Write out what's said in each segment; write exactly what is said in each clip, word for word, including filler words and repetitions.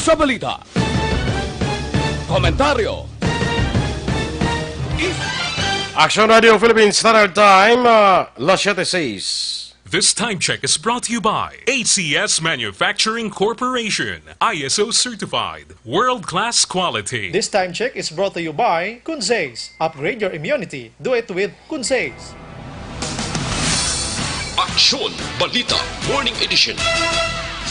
Sa balita, komentaryo, is- Action Radio Philippines Standard Time, ah, las siete seis. This time check is brought to you by A C S Manufacturing Corporation, I S O certified, world-class quality. This time check is brought to you by Kunsays. Upgrade your immunity. Do it with Kunsays. Aksyon Balita Morning Edition.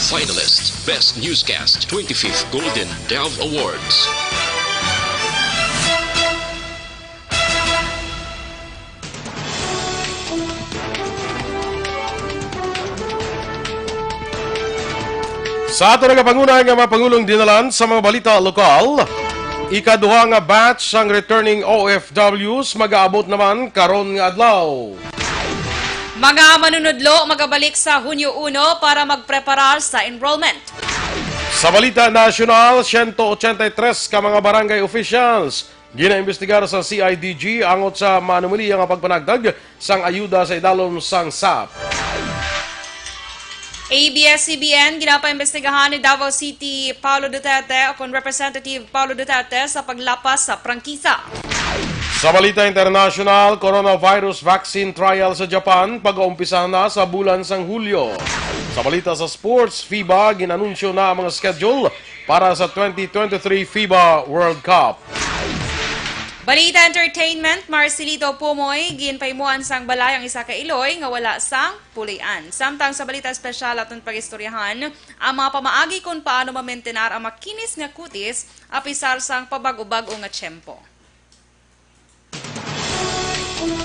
Finalist Best Newscast twenty-fifth Golden Dove Awards. Sa ato nagapanguna nga mga pangulong dinalan sa mga balita lokal, ikaduha nga batch sang returning O F Ws mag-aabot naman karon nga adlaw. Mga manunudlo magabalik sa Hunyo uno para magpreparar sa enrollment. Sa balita nasyonal, siyento ochenta y tres ka mga barangay officials ginaimbestigar sa C I D G angot sa manumalia nga pagpanagtag sang ayuda sa idalom sang sap. A B S C B N, ginapaimbestigahan ni Davao City Paolo Duterte o kon Representative Paolo Duterte sa paglapas sa prangkisa. Sa balita internasyonal, coronavirus vaccine trial sa Japan pag-uumpisahan na sa bulan sang Hulyo. Sa balita sa sports, FIBA ginanunsyo na ang mga schedule para sa twenty twenty-three FIBA World Cup. Balita entertainment, Marcelito Pumoy, ginpaimuan sang balay ang isa ka iloy nga wala sang pulian. Samtang sa balita espesyal, aton pag-istoryahan ang mga pamaagi kon paano mamentenar ang makinis nga kutis apisar sang pabag-o-bag-o nga tiyempo.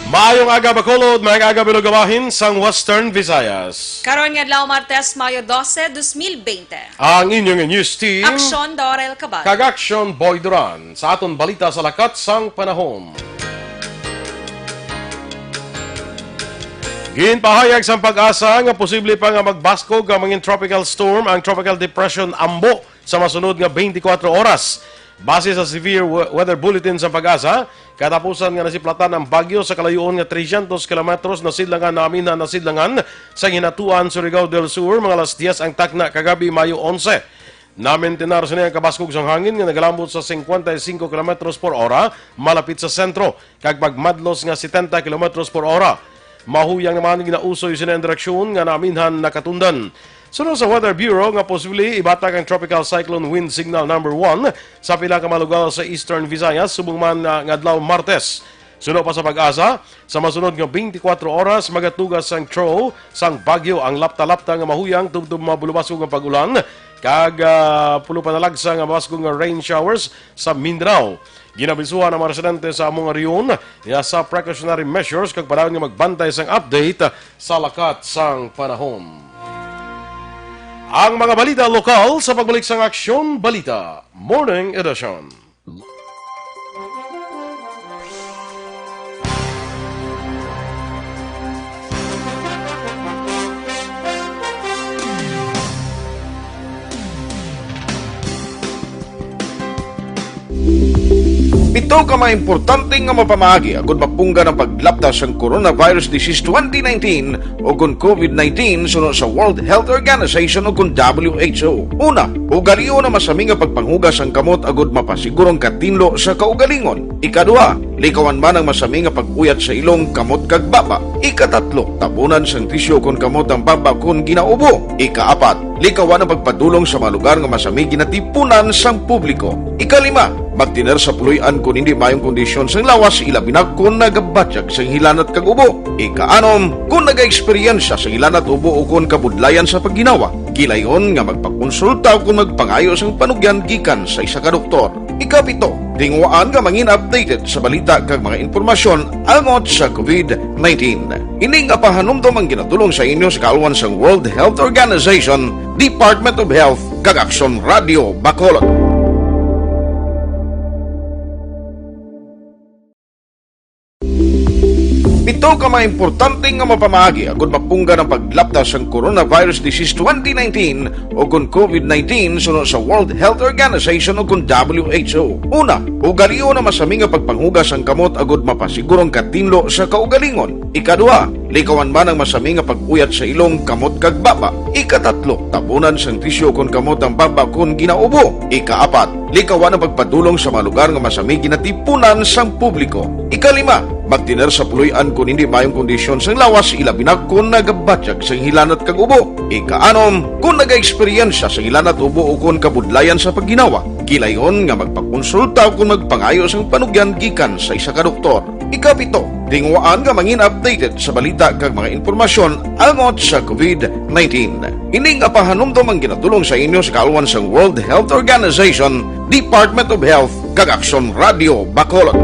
Maayong aga, Bacolod. Maayong aga, Bilog Abahin sang Western Visayas. Karon nga adlaw, Martes, Mayo dose, dos mil bente. Ang inyong news team, Aksyon Dorel Cabal. Kag Aksyon Boy Duran. Sa aton balita sa lakat sang panahon. Ginpahayag sang PAGASA nga posible pa nga magbaskog nga mangin tropical storm ang Tropical Depression Ambo sa masunod nga twenty-four oras. Base sa severe we-, weather bulletin sa PAGASA, katapusan nga nasiplatan ang bagyo sa kalayuon nga trescientos kilometros nasidlangan, naminhan nasidlangan sa Hinatuan, Surigao del Sur, mga alas diez ang takna kagabi, Mayo onse. Namentenar sini ang kabaskog sang hangin nga nagalambot sa cincuenta y cinco kilometros por hora malapit sa sentro, kag pagmadlos nga setenta kilometros por hora. Mahuyang naman ginausoy sini ang direksyon nga naminhan nakatundan. Suno sa Weather Bureau nga posible ibatak ang Tropical Cyclone Wind Signal Number One sa pila ka mga lugar sa Eastern Visayas subong man, ah, nga adlaw Martes. Suno pa sa PAGASA, sa masunod nga twenty-four oras magatugas sang throw sang bagyo ang lapta-lapta nga mahuyang tubtob mabulubasog ang pag-ulan, kag, ah, pulo pa nalagsa nga mabaskog nga rain showers sa Mindanao. Ginabisuhan ang mga residente sa among rehiyon nga sa precautionary measures kag padayon nga magbantay sang update sa lakat sang panahon. Ang mga balita lokal sa pagbalik sang Aksyon Balita Morning Edition. Pito ka mga importante nga mapamaagi agud mapunggan ang paglapta sang coronavirus disease twenty nineteen o kon COVID nineteen suno sa World Health Organization o kon W H O. Una, ugalion ang masami nga pagpanghugas sang kamot agud mapasiguro ang katinlo sa kaugalingon. Ikaduha, likawan man ang masami nga pag-uyat sa ilong, kamot, kag baba. Ikatatlo, tabunan sang tisyu kon kamot ang baba kon ginaubo. Ikaapat, likawan ang pagpadulong sa mga lugar nga masami ginatipunan sang publiko. Ikalima, magtener sa puloy-an kon hindi maayong kondisyon sang lawas, ilabi na kon nagabatyag sang hilanat kag ubo. Ikaanom, kon nagaeksperyensya sang hilanat, ubo, o kon kabudlayan sa pagginawa, gilayon nga magpakonsulta o kon magpangayo sang panugyan gikan sa isa ka doktor. Ikapito, tinguhaan nga mangin updated sa balita kag mga impormasyon angot sa COVID nineteen. Ini nga pahanumdom ang ginatulong sa inyo sa kaalwan sang World Health Organization, Department of Health, kag Aksyon Radio Bacolod. Pito Ano ka mga importante nga mapamaagi agud mapunggan ang paglapta sang coronavirus disease twenty nineteen o kon COVID nineteen suno sa World Health Organization o kon W H O? Una, ugalion ang masami nga pagpanghugas sang kamot agud mapasiguro ang katinlo sa kaugalingon. Ikaduha, likawan man ang masami nga pag-uyat sa ilong, kamot kag baba. Ikatatlo, tabunan sang tisyu kon kamot ang baba kon ginaubo. Ikaapat, likawan ang pagpadulong sa mga lugar nga masami ginatipunan sang publiko. Ikalima, magtener sa puloy-an kon hindi maayong kondisyon sang lawas, ilabi na kon nagabatyag sang hilanat kag ubo. Ikaanom, kon nagaeksperyensya sang hilanat, ubo o kon kabudlayan sa pagginawa, gilayon nga magpakonsulta o kon magpangayo sang panugyan gikan sa isa ka doktor. Ikapito, tinguhaan nga mangin updated sa balita kag mga impormasyon angot sa COVID nineteen. Ini nga pahanumdom ang ginatulong sa inyo sa kaalwan sang World Health Organization, Department of Health, kag Aksyon Radio Bacolod.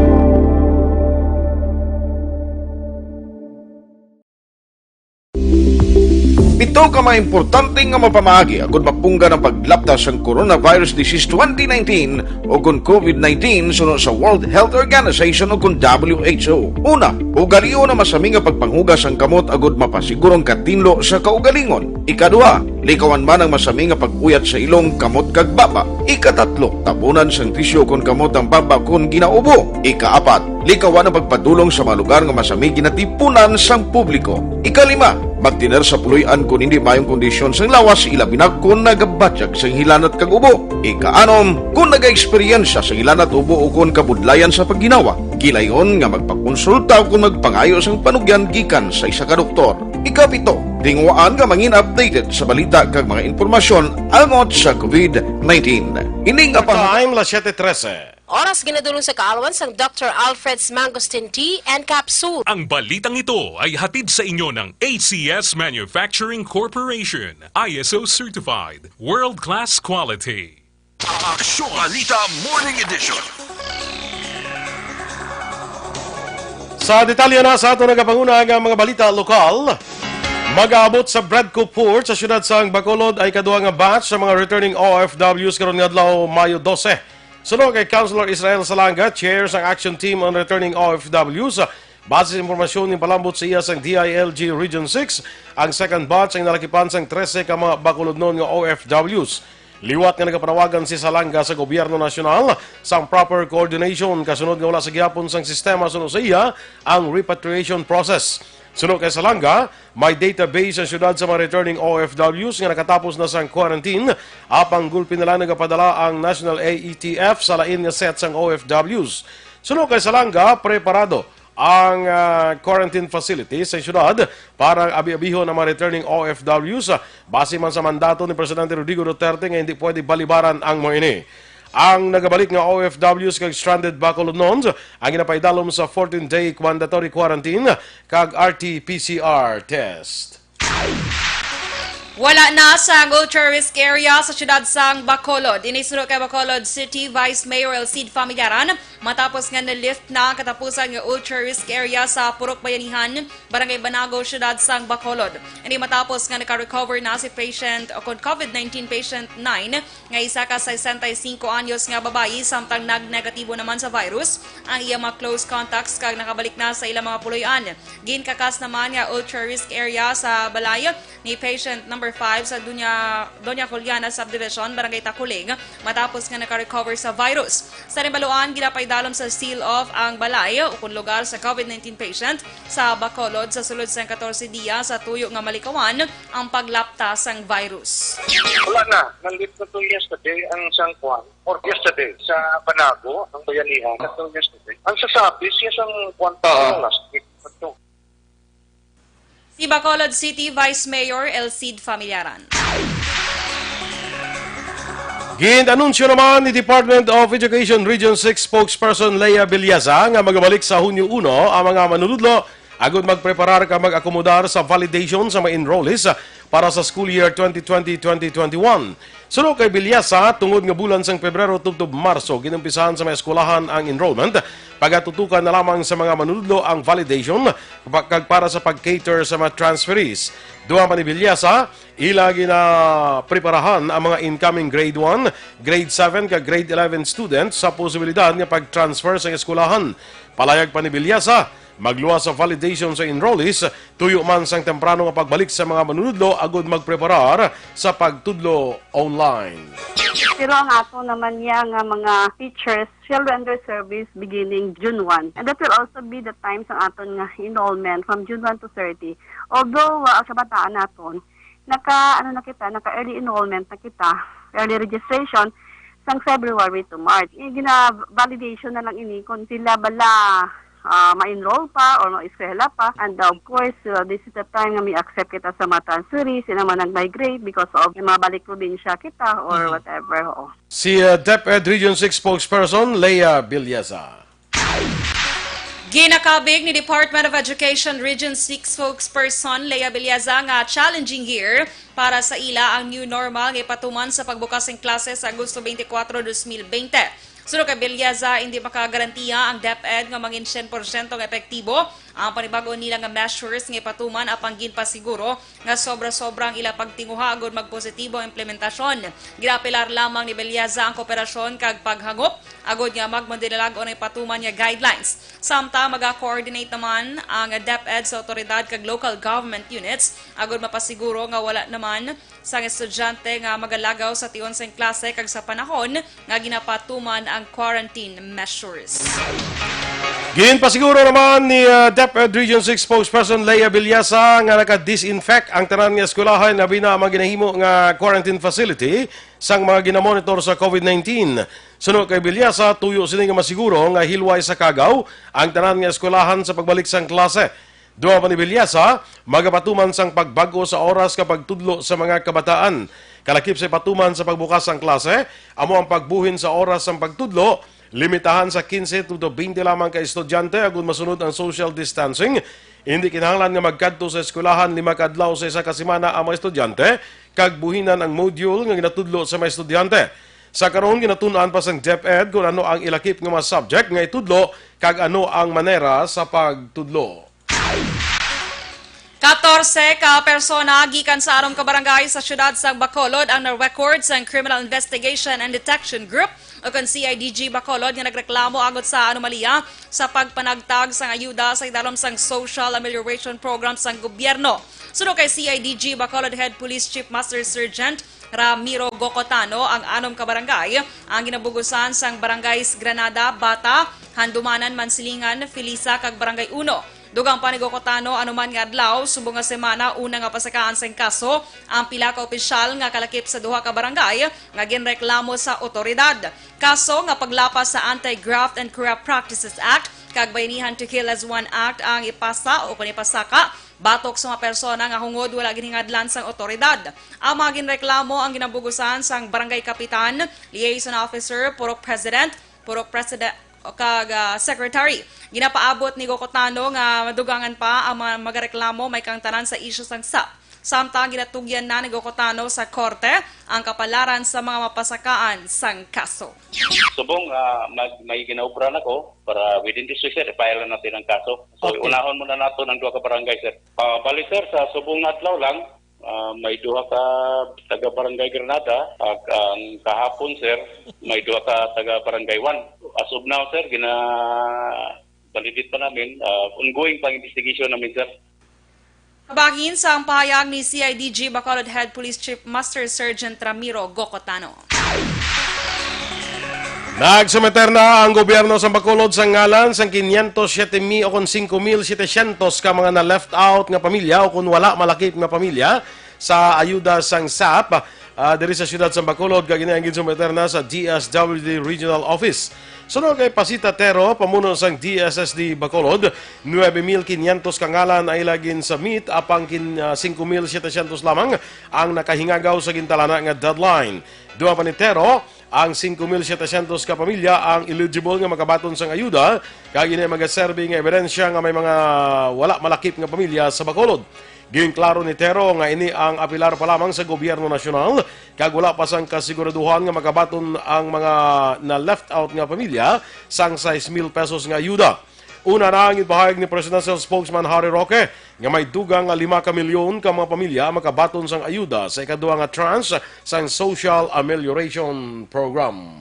Pito ka mga importante nga mapamaagi agud mapunggan ang paglapta sang coronavirus disease twenty nineteen o kon COVID nineteen suno sa World Health Organization o kon W H O. Una, ugalion ang masami nga pagpanghugas sang kamot agud mapasiguro ang katinlo sa kaugalingon. Ikaduha, likawan man ang masami nga pag-uyat sa ilong, kamot kag baba. Ikatatlo, tabunan sang tisyu kon kamot ang baba kon ginaubo. Ikaapat, likawan ang pagpadulong sa mga lugar nga masami ginatipunan sang publiko. Ikalima, magtener sa puloy-an kon hindi maayong kondisyon sang lawas, ilabi na kon nagabatyag sang hilanat kag ubo. Ikaanom, kon nagaeksperyensya sang hilanat, ubo o kon kabudlayan sa pagginawa, gilayon nga magpakonsulta o kon magpangayo sang panugyan gikan sa isa ka doktor. Ikapito, tinguhaan nga mangin updated sa balita kag mga impormasyon angot sa COVID nineteen. Ini nga pang- Time, las siete trese. Oras ginadulong sa kaalwan sang Doctor Alfred's Mangosteen Tea and Capsule. Ang balitang ito ay hatid sa inyo ng A C S Manufacturing Corporation, I S O certified, world-class quality. Aksyon Balita Morning Edition. Sa detalye na sa aton nagapanguna nga mga balita lokal, mag-aabot sa Bradco Port sa siyudad sang Bacolod ay kadua nga batch sa mga returning O F Ws karon nga adlaw, Mayo dose. Suno kay Councilor Israel Salanga, chair sang Action Team on Returning O F Ws, base sa impormasyon nga palambot sa iya sang D I L G Region six, ang second batch ang nalakipan sang trese ka mga Bacolodnon nga O F Ws. Liwat nga nagapanawagan si Salanga sa gobyerno nasyonal sang proper coordination, kasunod nga wala sa gihapon sang sistema suno sa iya ang repatriation process. Suno kay Salanga, may database ang siyudad sa mga returning O F Ws nga nakatapos na sang quarantine, apang gulpi na lang nagapadala ang National A E T F sa lain nga set sang O F Ws. Suno kay Salanga, preparado ang, ah, quarantine facility sa siyudad para abi-abihon ang mga returning O F Ws, ah, base man sa mandato ni Presidente Rodrigo Duterte nga hindi pwede balibaran ang mga ini. Ang nagabalik nga O F Ws kag stranded Bacolodnons ang ginapaidalom sa fourteen-day mandatory quarantine kag R T P C R test. Wala na sang ultra risk area sa siyudad sang Bacolod. Ini suno kay Bacolod City Vice Mayor Elcid Familiaran, matapos nga na-lift na ang katapusan nga ultra risk area sa Purok Bayanihan, Barangay Banago, siyudad sang Bacolod. Ini matapos nga naka-recover na si patient o kon COVID nineteen patient nine nga isa ka sesenta y cinco anyos nga babayi, samtang nag-negatibo naman sa virus ang iya mga close contacts kag nakabalik na sa ilang mga puloy-an. Ginkakas naman nga ultra risk area sa balay ni patient number five sa Doña, Doña Juliana Subdivision, Barangay Taculing, matapos nga naka-recover sa virus. Sa Rimbaluan, ginapaidalom sa seal off ang balay o kon lugar sa COVID nineteen patient sa Bacolod sa sulod sang katorse diya sa tuyo nga malikawan ang paglapta sang virus. Wala na. Nandito to yesterday ang isang kwan. Or yesterday sa Banago, ang bayanihan. Ito yesterday. Ang sasabi, siya sang kwan pa Oo. Last week. Ito. Si Bacolod City Vice Mayor Elcid Familiaran. Gin-anunsyo naman ni Department of Education Region six Spokesperson Lea Villasa nga magabalik sa Hunyo uno ang mga manunudlo agud magpreparar kag mag-akomodar sa validation sa mga enrollees para sa school year twenty twenty, twenty twenty-one. Suno kay Villasa, tungod nga bulan sang Pebrero tubtob Marso, ginumpisahan sa mga eskwelahan ang enrollment. Pagatutukan na lamang sa mga manunudlo ang validation pa-, kag para sa pag-cater sa mga transferees. Dugang pa ni Villasa, ila ginapreparahan ang mga incoming grade one, grade seven, kag grade eleven students sa posibilidad nga pag-transfer sa eskwelahan. Palayag pa ni Villasa, Magluwas sa validation sa enrollees, tuyo man sang temprano nga pagbalik sa mga manunudlo agud magpreparar sa pagtudlo online. Pero ang ato naman niya nga mga teachers shall render service beginning June one. And that will also be the time sa aton nga enrollment from June one to thirty. Although uh, ang kabataan naton naka ano na kita, naka early enrollment na kita, early registration sang February to March. Yung gina-validation na lang ini kung sila bala ah, ma-enroll pa or ma-eskwela pa. And of course, uh, this is the time nga may accept kita sa mga transferees, sila man nag-migrate because of mga balik probinsya kita or whatever. Oo. Si uh, DepEd Region six spokesperson Lea Bilyeza. Ginakabig ni Department of Education Region six spokesperson Lea Bilyeza nga challenging year para sa ila ang new normal nga ipatuman sa pagbukas ng klase sa Agosto twenty-four, twenty twenty. Suno kay Bilyeza, hindi makagarantiya ang DepEd nga mangin syen porsyento nga epektibo ang panibag-o nila nga measures nga ipatuman apang ginpasiguro nga sobra-sobra ang ila pagtinguha agud magpositibo ang implementasyon. Ginaapelar lamang ni Bilyeza ang kooperasyon kag paghangop agud nga magmadinalag-on ang ipatuman nga guidelines. Samtang maga-coordinate naman ang DepEd sa otoridad kag local government units agud mapasiguro nga wala naman sang estudyante nga magalagaw sa tion sang klase kag sa panahon nga ginapatuman ang quarantine measures. Ginpasiguro naman ni uh, DepEd Region six spokesperson Lea Bilyasa nga naka-disinfect ang tanan nga eskwelahan labi na ang mga ginahimo nga quarantine facility sang mga ginamonitor sa COVID nineteen. Suno kay Bilyasa, tuyo sini nga masiguro nga hilway sa kagaw ang tanan nga eskwelahan sa pagbalik sang klase. Duha pa ni Bilyasa, magapatuman sang pagbag-o sa oras nga pagtudlo sa mga kabataan. Kalakip sa ipatuman sa pagbukas sang klase, amo ang pagbuhin sa oras sang pagtudlo, limitahan sa quince to twenty lamang ka estudyante agud masunod ang social distancing. Hindi kinahanglan nga magkadto sa eskwelahan lima ka adlaw sa isa ka semana ang mga estudyante, kag buhinan ang module nga ginatudlo sa mga estudyante. Sa karon, ginatun-an pa sang DepEd kung ano ang ilakip nga mga subject nga itudlo kag ano ang manera sa pagtudlo. Katorse ka persona gikan sa anom ka barangay sa siyudad sang Bacolod ang na-record sang Criminal Investigation and Detection Group o kon C I D G Bacolod nga nagreklamo agod sa anomalya sa pagpanagtag sang ayuda sa idalom sang Social Amelioration Program sang gobyerno. Suno kay C I D G Bacolod Head Police Chief Master Sergeant Ramiro Gocotano, ang anom ka barangay ang ginabugusan sang Barangays Granada, Bata, Handumanan, Mansilingan, Felisa, kag Barangay Uno. Dugang pa ni Gocotano, anuman nga adlaw, subong nga semana, una nga pasakaan sang kaso ang pila ka opisyal nga kalakip sa duha ka barangay nga ginreklamo sa otoridad. Kaso nga paglapas sa Anti-Graft and Corrupt Practices Act kag Bayanihan to Kill as One Act ang ipasa o kon ipasaka batok sa mga persona nga hungod wala ginhingadlan sang otoridad. Ang mga ginreklamo ang ginabugusan sang Barangay Kapitan, Liaison Officer, Purok President, Purok President, kag ah, Secretary. Ginapaabot ni Gocotano nga madugangan pa ang mga magareklamo may kangtanan sa isyu sang SAP. Samtang ginatugyan na ni Gocotano sa korte ang kapalaran sa mga mapasakaan sang kaso. Subong ah, mag, may ginaobra na ko para within this week, sir, i-file na natin ang kaso. So, Okay. Unahon muna nato ng duha ka barangay, sir. Ah, bali, sir, sa subong nga adlaw lang, ah, may duha ka taga Barangay Granada, at ang kahapon, sir, may duha ka taga Barangay one. As of now, sir, gina-validate pa namin, ah, ongoing pang investigation namin, sir. Kabahin sa ang pahayag ni C I D G Bacolod Head Police Chief Master Sergeant Ramiro Gocotano. Nagsumiter na ang gobyerno sa Bacolod sa ngalan sang quinientos siete mil o kon cinco mil setecientos ka mga na-left out nga pamilya o kon wala malakip nga pamilya sa ayuda sang SAP, ah, diri sa siyudad sa Bacolod, kag ini ang ginsumiter na sa D S W D Regional Office. Suno kay Pasita Tero, pamuno sang D S S D Bacolod, nuebe mil quinientos ka ngalan ang ila gin-submit, apang kin, ah, cinco mil setecientos lamang ang nakahingagaw sa gintalana nga deadline. Duha pa ni Tero, ang cinco mil setecientos ka pamilya ang eligible nga makabaton sang ayuda, kag ini magaserbi nga ebidensya nga may mga wala malakip nga pamilya sa Bacolod. Ginklaro ni Tero nga ini ang apelar pa lamang sa gobyerno nasyonal, kag wala pa sang kasiguraduhan nga makabaton ang mga na-left out nga pamilya sang sais mil pesos nga ayuda. Una na ang ipahayag ni Presidential Spokesman Harry Roque nga may dugang nga lima ka milyon ka mga pamilya ang makabaton sang ayuda sa ikaduha nga tranche sang Social Amelioration Program.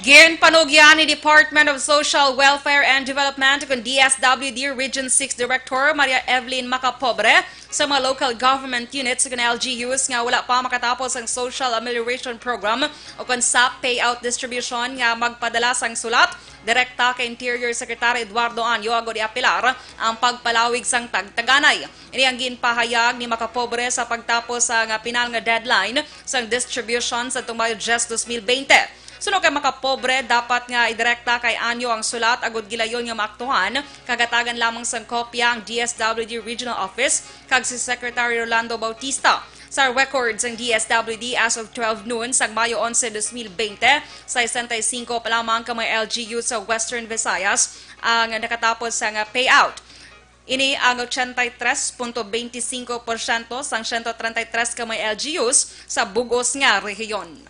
Ginpanugyan ni Department of Social Welfare and Development, kun D S W D, Region six Director Maria Evelyn Macapobre sa mga local government units kun L G Us nga wala pa makatapos ang Social Amelioration Program o kun SAP payout distribution nga magpadala sang sulat direkta kay Interior Secretary Eduardo Anyo agod iapelar ang pagpalawig sang tagtaganay. Ini ang ginpahayag ni Macapobre sa pagtapos sa nga pinal nga deadline sang distribution sa Mayo diyes, dos mil bente. Suno kay Macapobre, dapat nga idirekta kay Anyo ang sulat agud gilayon nga maaktuhan, kag hatagan lamang sang kopya ang D S W D Regional Office kag si Secretary Rolando Bautista. Sa records ang D S W D as of twelve noon sang Mayo onse, dos mil bente, sesenta y cinco pa lamang ka mga L G U sa Western Visayas ang nakatapos sa nga payout. Ini ang ochenta y tres punto bente singko porsyento sang siyento treinta y tres ka mga L G Us sa bug-os nga rehiyon.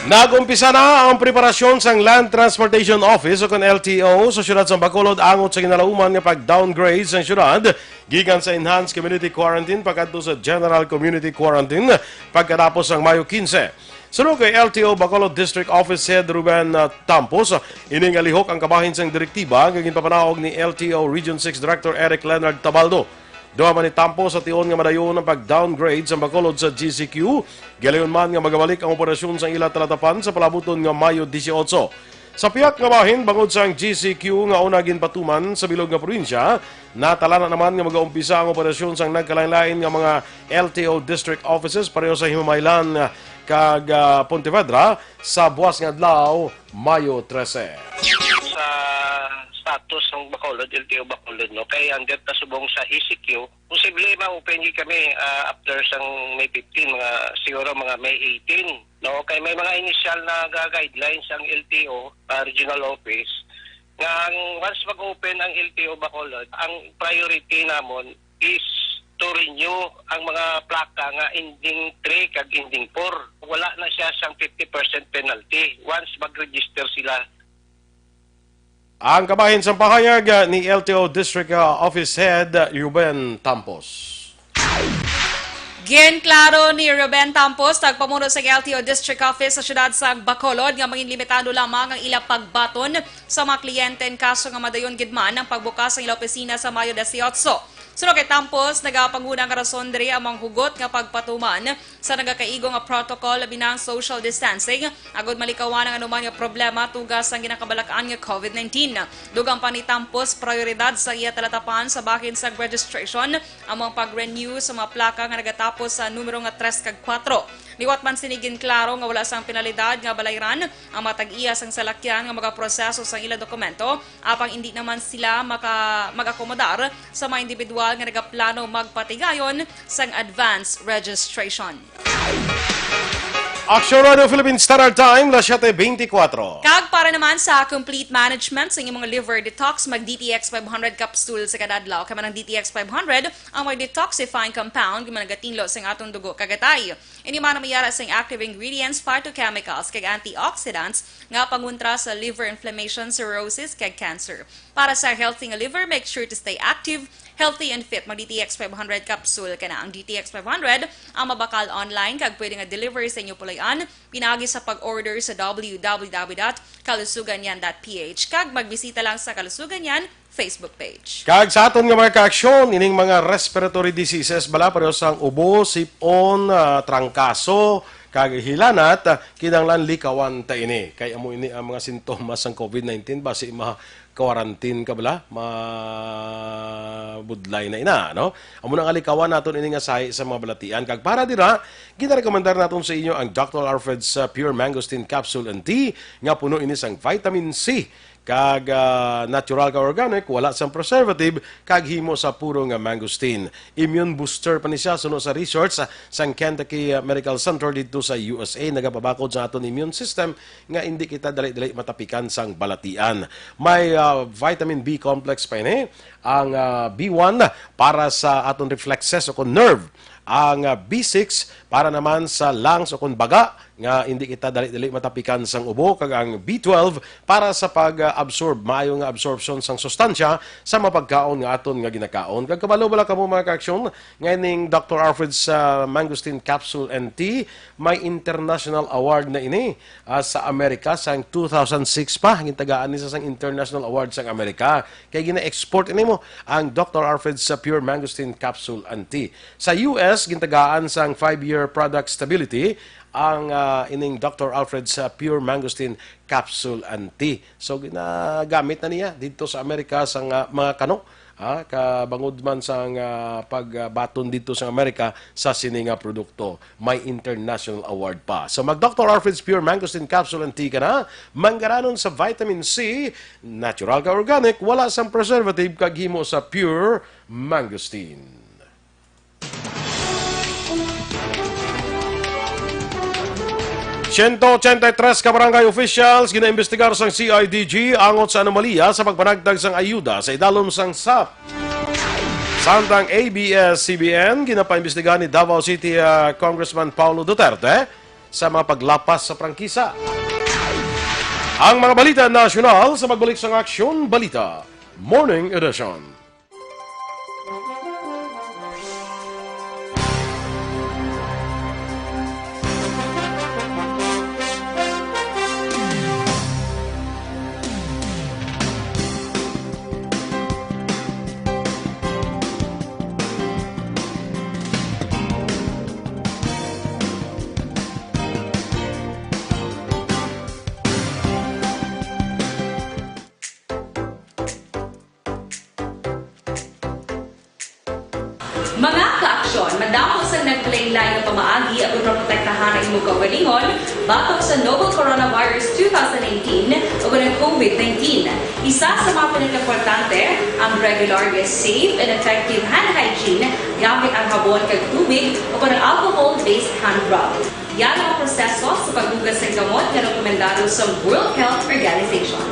Nag-umpisa na ang preparasyon sang Land Transportation Office o kon L T O sa siyudad sa Bacolod angot sa ginalauman nga pag-downgrade sang siyudad gikan sa Enhanced Community Quarantine pagkadto sa General Community Quarantine pagkatapos sang Mayo kinse. Suno kay L T O Bacolod District Office Head Ruben, ah, Tampos, ini nga lihok ang kabahin sang direktiba nga ginpapanaog ni L T O Region six Director Eric Leonard Tabaldo. Duha man ni Tampos sa tion nga madayon ang pag-downgrade sa Bacolod sa G C Q, gilayon man nga magabalik ang operasyon sa ila talatapan sa palabuton nga Mayo dieciocho. Sa pihak nga bahin, bangod sang G C Q nga una ginpatuman sa bilog nga probinsya, natalana naman nga magaumpisa ang operasyon sang nagkalainlain nga mga L T O district offices pareho sa Himamaylan kag, ah, Pontevedra sa buas nga adlaw, Mayo trese. Sa status ng Bacolod, L T O Bacolod, no, kay under ta subong sa E C Q, posible ma-open gyud kami, ah, after sang May fifteen, mga, siguro mga May eighteen, no? Kay may mga initial na ga-, guidelines ang L T O, ah, regional office, nga ang once mag-open ang L T O Bacolod, ang priority namon is to renew ang mga plaka nga ending three kag ending four. Wala na siya sang fifty percent penalty once mag-register sila. Ang kabahin sang pahayag, ah, ni L T O District, ah, Office Head, ah, Ruben Tampos. Ginklaro ni Ruben Tampos, nagpamuno sa L T O District Office sa siyudad sa Bacolod, nga mangin limitado lamang ang ila pagbaton sa mga kliyente in kaso nga madayon gid man ang pagbukas sa ila opisina sa Mayo dieciocho. Suno kay Tampos, nagapanguna nga rason diri ang mga hugot nga pagpatuman sa nagakaigo nga protocol, labi na ang social distancing, agud malikawan ang anuman nga problema tuga sang ginakabalakan nga COVID nineteen. Dugang pa ni Tampos, prioridad sa iya talatapan sa bahin sang registration ang mga pag-renew sa mga plaka nga nagatapos sa numero nga tres kag kuwatro. Liwat man sini, ginklaro nga wala sang penalidad nga balayran ang mga tag-iya sang salakyan nga magaproseso sang ila dokumento, apang indi naman sila maka-, mag-akomodar sa mga individual nga nagaplano magpatigayon sang advance registration. Aksyon Radio Philippine Standard Time, las siete veinticuatro. Kag para naman sa complete management sa inyong mga liver detox, mag D T X five hundred capsule sa kada adlaw. Kay man ang D T X five hundred ang may detoxifying compound nga nagatinlo sa atong dugo kag atay. Ini man ang mayara sa active ingredients, phytochemicals, kag antioxidants nga pangontra sa liver inflammation, cirrhosis, kag cancer. Para sa healthy nga liver, make sure to stay active, healthy, and fit. Mag D T X five hundred capsule ka na. Ang D T X five hundred ang mabakal online kag pwede nga deliver sa inyo puloy-an pinagi sa pag-order sa W W W dot kalusuganyan dot P H kag magbisita lang sa Kalusuganyan Facebook page. Kag sa aton nga mga kaaksyon, ining mga respiratory diseases bala, pareho sang ubo, sip-on, ah, trangkaso, kag hilanat, ah, kinahanglan likawan ta ini. Kay amo ini ang mga sintomas sang COVID nineteen, basi ma-quarantine ka bala, mabudlay na ina, no? Amo na nga likawan naton ini nga sahi sa mga balatian. Kag para dira, ginarekomendar naton sa inyo ang Doctor Alfred's, ah, Pure Mangosteen Capsule and Tea, nga puno ini sang vitamin C, kag, ah, natural ka organic, wala sang preservative, kag himo sa puro nga mangosteen. Immune booster pa ni siya, suno sa research sa, sang Kentucky, ah, Medical Center didto sa U S A, nagapabakod sa aton immune system nga indi kita dali-dali matapikan sang balatian. May, ah, vitamin B complex pa ini, ang, ah, B one para sa aton reflexes o kon nerve, ang, ah, B six para naman sa lungs o kon baga, nga hindi kita dali-dali matapikan sang ubo, kag ang B twelve para sa pag-absorb, maayo nga absorption sang sustansya sa mga pagkaon nga aton nga ginakaon. Kag kabalo bala kamo, mga ka-aksyon, nga ining Doctor Alfred's, ah, Mangosteen Capsule and Tea, may international award na ini, ah, sa Amerika sang two thousand six pa. Gintagaan ni sa sang international award sang Amerika. Kay gina-export ini mo ang Doctor Alfred's, ah, Pure Mangosteen Capsule and Tea. Sa U S, gintagaan sang five-year product stability ang, ah, ining Doctor Alfred's, ah, Pure Mangosteen Capsule and Tea. So, ginagamit na niya dito sa Amerika sa nga mga kano, ah, kabangod man sa nga pagbaton dito sa Amerika sa sini nga produkto. May international award pa. So, mag Doctor Alfred's Pure Mangosteen Capsule and Tea ka na. Manggaranon sa vitamin C, natural ka organic, wala sang preservative, kag himo sa pure mangosteen. Siyento ochenta y tres ka barangay officials ginaimbestigar sang C I D G angot sa anomalya sa pagpanagtag sang ayuda sa idalom sang sap. Samtang A B S C B N, ginapaimbestigahan ni Davao City, ah, Congressman Paulo Duterte sa mga paglapas sa prangkisa. Ang mga balita nasyonal sa pagbalik sang Aksyon Balita Morning Edition. Mga ka-aksyon, madamo sang nagpalain-lain nga pamaagi agud maprotektahan ang imo kaugalingon batok sa novel coronavirus two thousand nineteen ug ang COVID nineteen. Isa sa mga pinakaimportante, ang regular nga safe and effective hand hygiene gamit ang habon kag tubig o ang alcohol-based hand rub. Yara ang proseso sa paghugas sang kamot nga rekomendado sa World Health Organization.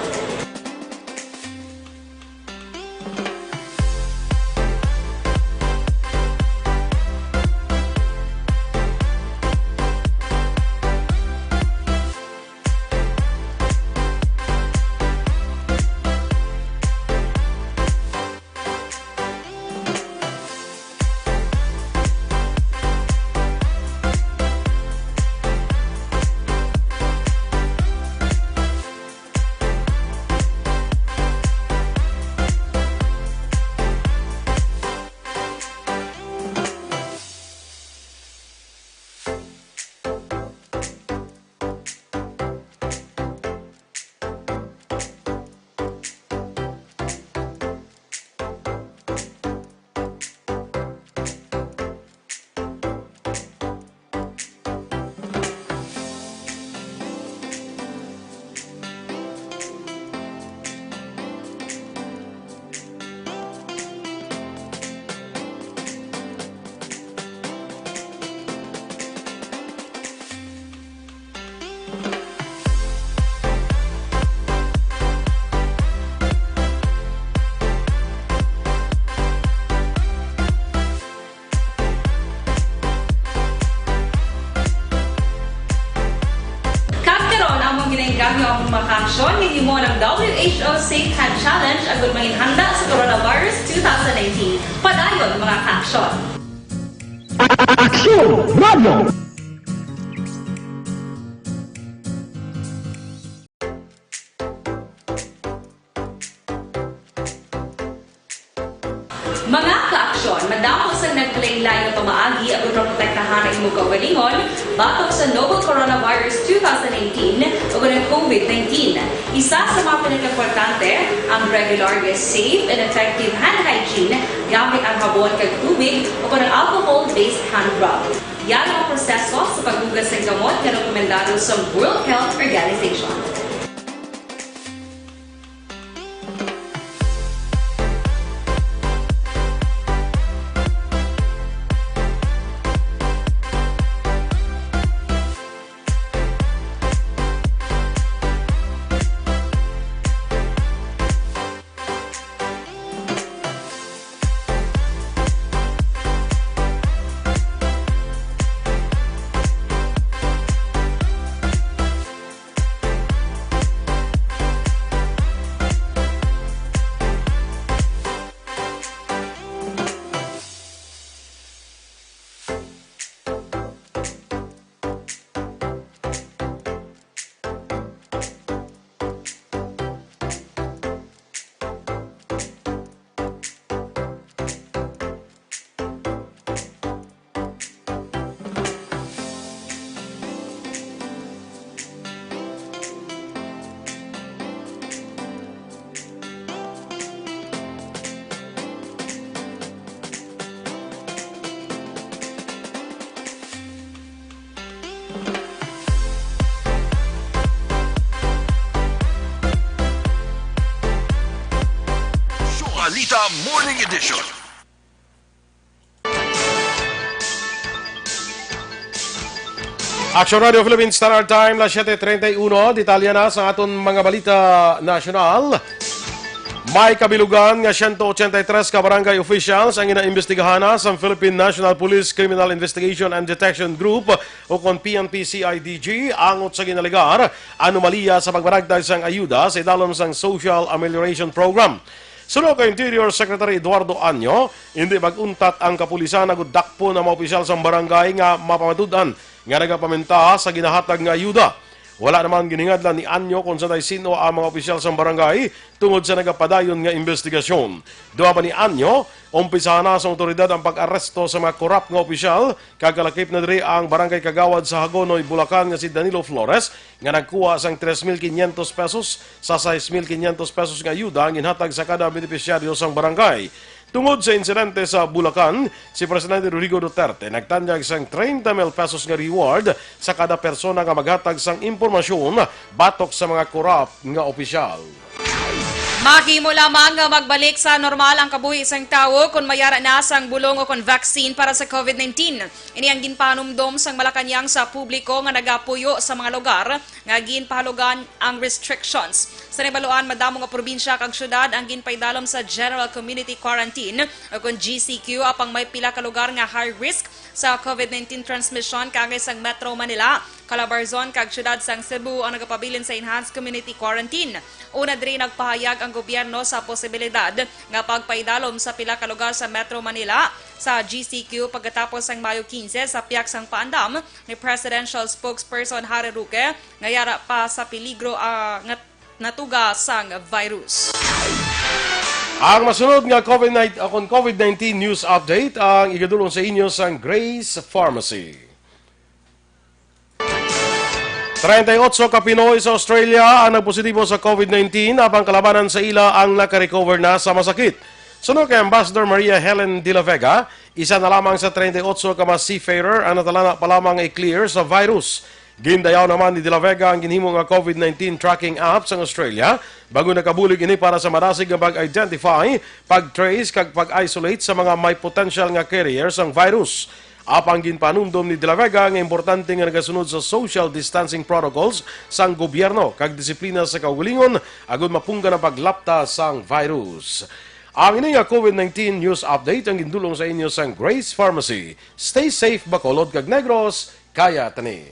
Kag karon, amon ginainganyo ang mga kaaksyon nga himo ng W H O Safe Hand Challenge agud manginhanda sa coronavirus two thousand nineteen. Padayon, mga kaaksyon. Aksyon Radio! Mga kaaksyon, madamo sang nagpalain-lain nga pamaagi agud maprotektahan ang imo kaugalingon batok sa novel coronavirus two thousand nineteen ug ang COVID nineteen. Isa sa mga pinakaimportante, ang regular nga safe and effective hand hygiene gamit ang habon kag tubig o ang alcohol-based hand rub. Yara ang proseso sa paghugas sang kamot nga rekomendado sa World Health Organization. Balita Morning Edition. Action Radio Philippines Standard Time, las siete treinta y uno. Detalye na sa aton mga balita nasyonal. May kabilugan nga siyento ochenta y tres ka barangay officials ang ginaimbestigahan na sang Philippine National Police Criminal Investigation and Detection Group o kon P N P C I D G angot sa ginalegar anomalya sa pagbaragtay sang ayuda sa idalom sang Social Amelioration Program. Suno kay Interior Secretary Eduardo Anyo, hindi mag-untat ang kapulisan agud dakpon ang mga opisyal sang barangay nga mapamatud-an nga nagapaminta sa ginahatag nga ayuda. Wala naman ginhingadlan ni Anyo kon sanday sin-o ang mga opisyal sang barangay tungod sa nagapadayon nga imbestigasyon. Duha pa ni Anyo, umpisahan na sa awtoridad ang pag-aresto sa mga korap nga opisyal, kag kalakip na diri ang barangay kagawad sa Hagonoy, Bulacan nga si Danilo Flores nga nagkuha sang tres mil quinientos pesos sa sais mil quinientos pesos nga ayuda ang ginhatag sa kada benepisyaryo sang barangay. Tungod sa insidente sa Bulacan, si Presidente Rodrigo Duterte nagtanyag sang treinta mil pesos nga reward sa kada persona nga maghatag sang impormasyon batok sa mga korap nga opisyal. Mahimo lamang nga magbalik sa normal ang kabuhi sang tawo kon mayara na sang bulong o kon vaccine para sa COVID nineteen. Ini ang ginpahanumdom sang Malacañang sa publiko nga nagapuyo sa mga lugar nga ginpahalugan ang restrictions. Sa nahibaluan, madamo nga probinsya kag syudad ang ginpaidalom sa General Community Quarantine o kon G C Q, apang may pila ka lugar nga high risk sa COVID nineteen transmission, kaangay sang Metro Manila, Calabarzon kag syudad sang Cebu ang nagapabilin sa enhanced community quarantine. Una diri, nagpahayag ang gobyerno sa posibilidad nga pagpaidalom sa pila ka lugar sa Metro Manila sa G C Q pagkatapos sang Mayo quince sa pihak sang paandam ni Presidential Spokesperson Harry Roque nga yara pa sa peligro, ah, nga natuga sang virus. Ang masunod nga COVID nineteen, kon COVID nineteen news update ang igadulong sa inyo sang Grace Pharmacy. Treinta y ocho ka Pinoy sa Australia ang nagpositibo sa COVID nineteen, apang kalabanan sa ila ang nakarecover na sa masakit. Suno kay Ambassador Maria Helen de la Vega, isa na lamang sa treinta y ocho ka mga seafarer ang natalana pa lamang i-clear sa virus. Gindayaw naman ni De La Vega ang ginhimo nga COVID nineteen tracking app sang Australia, bag-o nakabulig ini para sa madasig nga pag-identify, pag-trace, kag pag-isolate sa mga may potential nga carrier sang virus. Apang ginpanumdom ni De La Vega nga importante nga nagasunod sa social distancing protocols sang gobyerno kag disiplina sa kaugalingon agud mapunggan ang paglapta sang virus. Ang ini nga COVID nineteen news update ang gindulong sa inyo sang Grace Pharmacy. Stay safe, Bacolod kag Negros, kaya tani.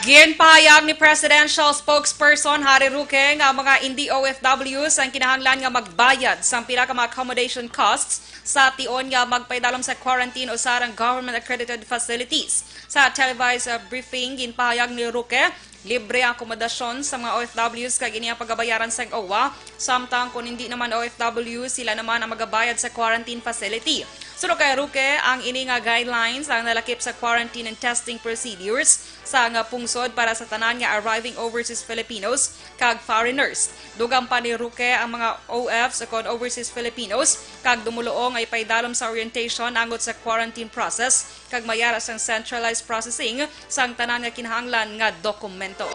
Ginpahayag ni Presidential Spokesperson Harry Roque nga mga hindi O F Ws ang kinahanglan nga magbayad sang pila ka mga accommodation costs sa tion nga magpaidalom sa quarantine o sa sarang government-accredited facilities. Sa televised, uh, briefing, ginpahayag ni Roque, libre ang akomodasyon sa mga O F Ws kag ini ang pagabayaran sang O W A, samtang kon hindi naman O F W, sila naman ang magabayad sa quarantine facility. Suno kay Roque, ang ini nga guidelines ang nalakip sa quarantine and testing procedures sa nga pungsod para sa tanan nga arriving overseas Filipinos kag foreigners. Dugang pa ni Roque, ang mga O Fs o kon overseas Filipinos kag dumoluong ay paidalom sa orientation angot sa quarantine process kag mayara sang centralized processing sang tanan nga kinahanglan nga dokumento.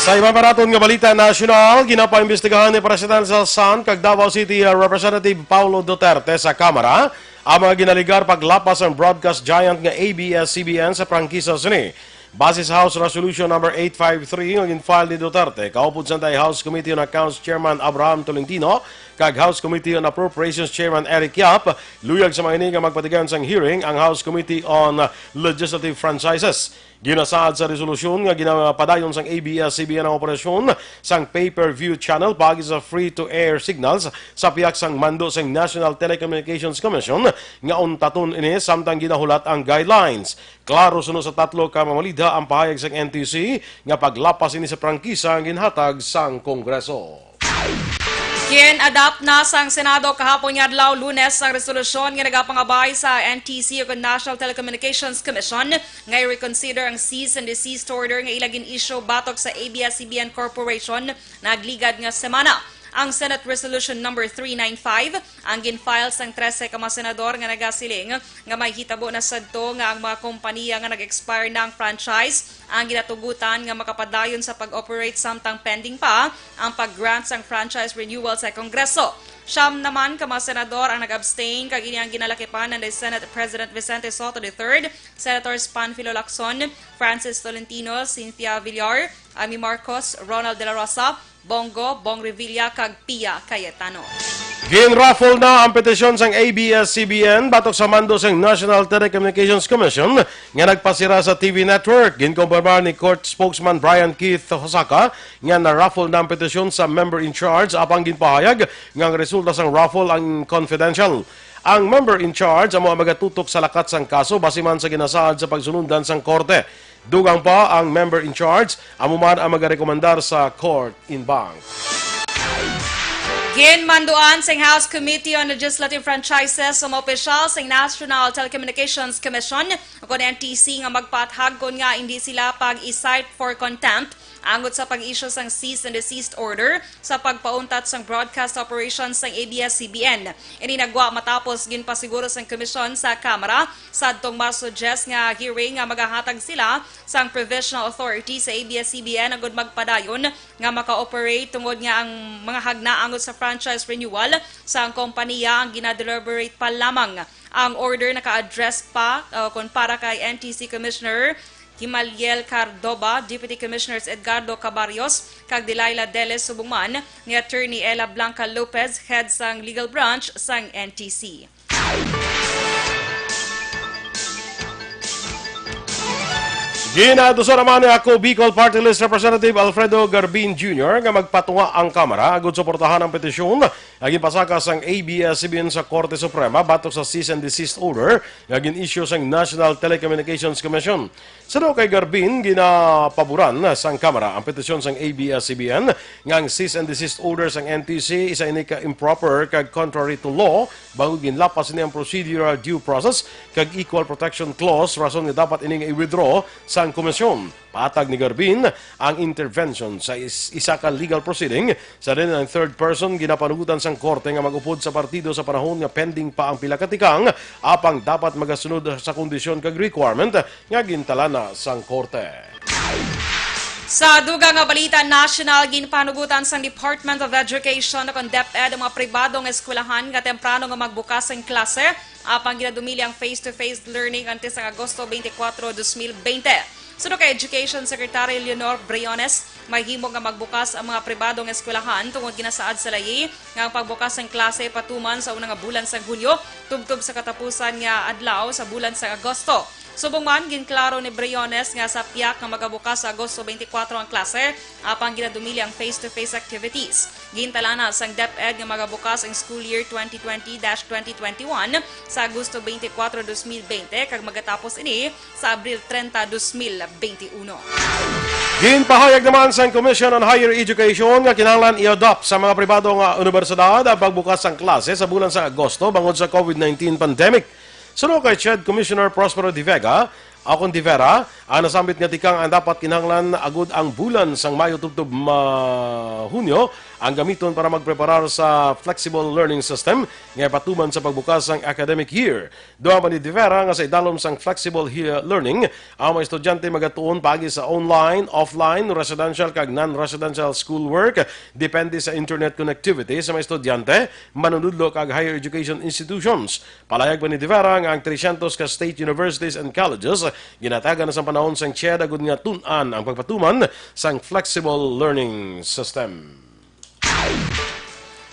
Sa iban pa naton nga balita nasyonal, ginapaimbestigahan ni Presidential Son kag Davao City, uh, Representative Paulo Duterte sa Kamara ang mga ginalegar paglapas sang broadcast giant nga A B S C B N sa prangkisa sini. Base sa House Resolution Number eight five three nga gin-file ni Duterte kaupod sa House Committee on Accounts Chairman Abraham Tolentino kag House Committee on Appropriations Chairman Eric Yap, luyag sa mga ini nga magpatigayon sang hearing ang House Committee on Legislative Franchises. Ginasaad sa resolusyon nga ginapadayon sang A B S C B N ang operasyon sang pay-per-view channel paagi sa free-to-air signals sa pihak sang mando sang National Telecommunications Commission nga untaton ini samtang ginahulat ang guidelines. Klaro suno sa tatlo ka mamalidha ang pahayag sang N T C nga paglapas ini sa prangkisa ang ginhatag sang Kongreso. Gin-adopt na sang Senado kahapon nga adlaw, Lunes, ang resolusyon nga nagapangabay sa N T C o National Telecommunications Commission nga i-reconsider ang cease and desist order nga ila gin-issue batok sa A B S C B N Corporation nagligad nga semana. Ang Senate Resolution Number three nine five ang gin-file sang trese ka mga senador nga nagasiling nga may hitabo na sadto nga ang mga kompaniya nga nag-expire na ang franchise ang ginatugutan nga makapadayon sa pag-operate samtang pending pa ang pag-grant sang franchise renewal sa Kongreso. Siyam naman ka mga senador ang nag-abstain, kag ini ang ginalakipan ni Senate President Vicente Sotto the third, Senators Panfilo Lacson, Francis Tolentino, Cynthia Villar, Amy Marcos, Ronald De La Rosa, Bong Go, Bong Revilla, kag Pia Cayetano. Gin-raffle na ang petisyon sang A B S C B N batok sa mando sang National Telecommunications Commission nga nagpasira sa T V network. Ginkumpirmar ni Court Spokesman Brian Keith Hosaka nga na-raffle na ang petisyon sa member in charge, apang ginpahayag nga ang resulta sang raffle ang confidential. Ang member in charge amo ang magatutok sa lakat sang kaso basi man sa ginasaad sa pagsunundan sang korte. Dugang pa, ang member in charge amo man ang magarekomendar sa court en banc. Ginmanduan sang House Committee on Legislative Franchises ang mga opisyal sang National Telecommunications Commission, o kon N T C, nga magpaathag kon nga indi sila pag-i-cite for contempt angot sa pag-issue sang cease and desist order sa pagpauntat sang broadcast operations sang A B S C B N. Ini nagwa matapos ginpasiguro sang komisyon sa Kamara sadtong Marso diyes nga hearing nga magahatag sila sang provisional authority sa A B S C B N agud magpadayon nga maka-operate, tungod nga ang mga hagna angot sa franchise renewal sa ang kompaniya ang gina-deliberate pa lamang. Ang order naka-address pa, uh, kon para kay N T C Commissioner Himaliel Cardoba, Deputy Commissioners Edgardo Cabarrios, kag Delilah Deles, subong man ni Attorney Ella Blanca Lopez, head sang legal branch sang N T C. Ginaantusan naman ni Ako Bicol Party List Representative Alfredo Garbin Junior nga magpatunga ang Kamara agud suportahan ang petisyon nga ginpasaka sang A B S C B N sa Korte Suprema batok sa cease and desist order nga gin-issue sang National Telecommunications Commission. Suno kay Garbin, ginapaboran sang Kamara ang petisyon sang A B S C B N nga ang cease and desist order sang N T C isa ini ka improper kag contrary to law, bangod ginlapas ini ang procedural due process kag equal protection clause, rason nga dapat ini nga i-withdraw sang Komisyon. Patag ni Garbin, ang intervention sa is- isa ka legal proceeding sa diin ang third person ginapanugotan sang korte nga mag-upod sa partido sa panahon nga pending pa ang pila ka tikang, apang dapat magasunod sa kondisyon kag requirement nga gintalana sang korte. Sa dugang nga balita nasyonal, ginpanugutan sang Department of Education o kon DepEd ang mga pribado nga eskwelahan nga temprano nga magbukas ang klase, apang ginadumili ang face-to-face learning antes sang Agosto twenty-four, twenty twenty. Suno kay Education Secretary Leonor Briones, mahimo nga magbukas ang mga pribado nga eskwelahan tungod ginasaad sa layi nga ang pagbukas sang klase patuman sa una nga bulan sang Hunyo, tubtob sa katapusan nga adlaw sa bulan sang Agosto. Subong man, ginklaro ni Briones nga sa piyak nga magabukas sa Agosto twenty-four ang klase, apang ginadumili ang face-to-face activities. Gintalana sang DepEd nga magabukas ang school year twenty twenty dash twenty twenty-one sa Agosto twenty-four, twenty twenty kag magatapos ini sa Abril treinta, twenty twenty-one. Ginpahayag naman sang Commission on Higher Education nga kinahanglan i-adopt sa mga pribado nga unibersidad ang pagbukas sang klase sa bulan sa Agosto bangod sa COVID nineteen pandemic. Suno kay CHED Commissioner Prospero De Vega, o kon De Vera, ang nasambit nga tikang ang dapat kinahanglan agud ang bulan sang Mayo tubtob ma Hunyo ang gamiton para magpreparar sa flexible learning system nga ipatuman sa pagbukas sang academic year. Dugang pa ni De Vera nga sa idalom sang flexible he- learning, ang mga estudyante magatuon paagi sa online, offline, residential kag non-residential schoolwork depende sa internet connectivity sa mga estudyante, manunudlo kag higher education institutions. Palayag pa ni De Vera nga ang trescientos ka state universities and colleges ginatagan na sa panahon sang CHED agud nga tun-an ang pagpatuman sang flexible learning system.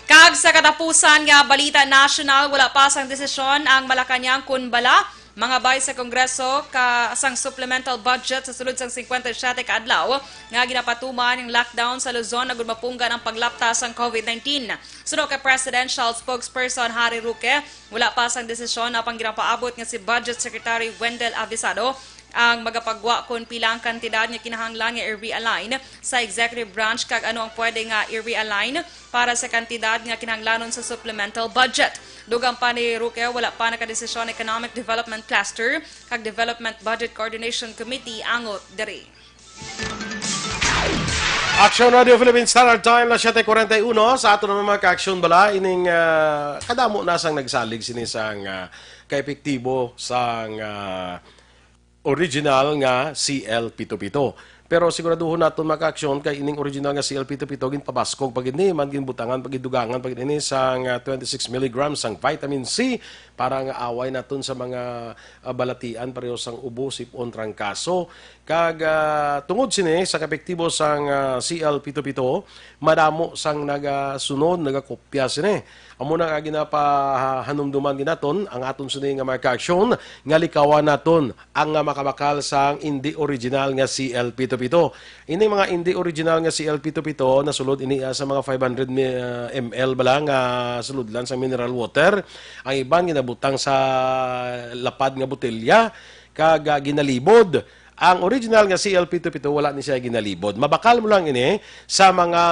Kag sa katapusan nga balita nasyonal, wala pa sang desisyon ang Malacañang kun bala mangabay sa Kongreso ka sang supplemental budget sa sulod sang cincuenta y siete ka adlaw nga ginapatuman ang lockdown sa Luzon agud mapunggan ang paglapta sang COVID nineteen. Suno kay Presidential Spokesperson Harry Roque, wala pa sang desisyon apang ginapaabot nga si Budget Secretary Wendell Avisado ang magapagwa kon pila ang kantidad nga kinahanglan nga i-realign sa executive branch kag ano ang pwede nga i-realign para sa kantidad nga kinahanglanon sa supplemental budget. Dugang pa ni Roque, wala pa nakadesisyon ang Economic Development Cluster kag Development Budget Coordination Committee angot diri. Action Radio Philippines Standard Time, las siyete cuarenta y uno. Sa ato naman, mga ka-action, bala, ining, ah, kadamo na sang nagsalig sini sang, ah, kaepektibo sang, ah, original nga C L pito pito. Pero siguraduhon naton, mga ka-action, kay ining original nga C L pito pito ginpabaskog pa gid ni, man ginbutangan pa gid, dugangan pa gid ini sang, ah, twenty-six milligrams sang vitamin C para nga away naton sa mga, ah, balatian pareho sang ubo, sip-on, trangkaso. Kag, ah, tungod sini sa kaepektibo sang, ah, C L pito pito, madamo sang nagasunod, nagakopya sini. Amo na nga ginapahanumduman gid naton ang aton sini nga mga ka-action nga likawan naton ang, ah, makabakal sang indi original nga C L pito pito. Ini mga indi original nga C L pito pito, nasulod ini, ah, sa mga five hundred mi-, ah, M L bala nga sulodlan sang mineral water. Ang iban ginabutang sa lapad nga botelya kag, ah, ginalibod. Ang original nga C L pito pito, wala ni siya ginalibod. Mabakal mo lang ini sa mga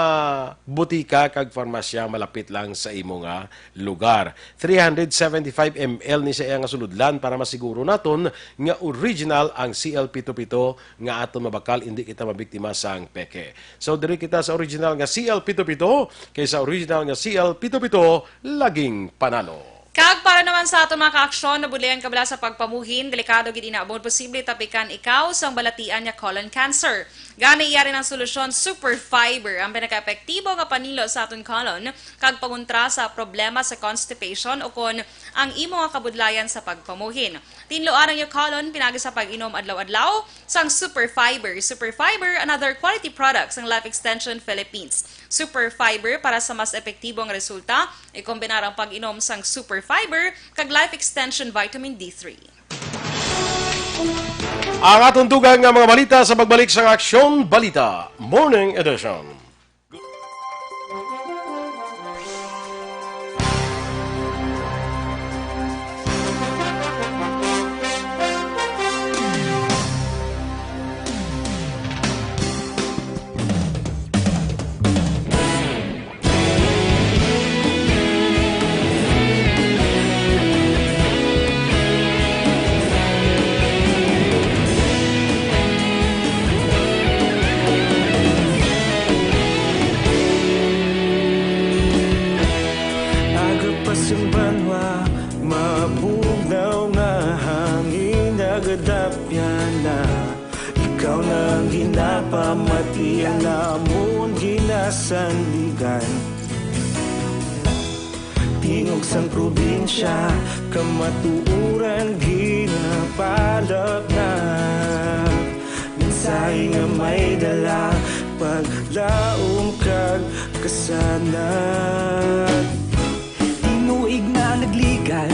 butika kag farmasya malapit lang sa imo nga lugar. Three hundred seventy-five M L ni siya nga sulodlan para masiguro naton nga original ang C L pito pito nga aton mabakal, indi kita mabiktima sang peke. So, diri kita sa original nga C L pito pito, kay sa original nga C L pito pito, laging panalo. Kag para naman sa aton mga ka-aksyon, nabudlayan ka bala sa pagpamuhin, delikado gid ina, posible tapikan ikaw sang balatian nga colon cancer. Gani, yari ang solusyon, Super Fiber, ang pinakaepektibo nga panilo sa aton colon kag pangontra sa problema sa constipation o kon ang imo nga kabudlayan sa pagpamuhin. Tinluan ang iyong colon pinagi sa pag-inom adlaw-adlaw sang Super Fiber. Super Fiber, another quality product sang Life Extension Philippines. Super Fiber, para sa mas epektibo nga resulta, ikombinar ang pag-inom sang Super Fiber kag Life Extension Vitamin D three. Ang aton dugang nga mga balita sa pagbalik sang Aksyon Balita Morning Edition. Aga pa sang banwa, mabugnaw nga hangin nagadapyan na. Ikaw na ang ginapamati, ang amon ginasandigan. Tingog sang probinsya, kamatuoran ginapalapnap. Mensahe nga may dala, paglaom kag kasanag. Tinuig na nagligan,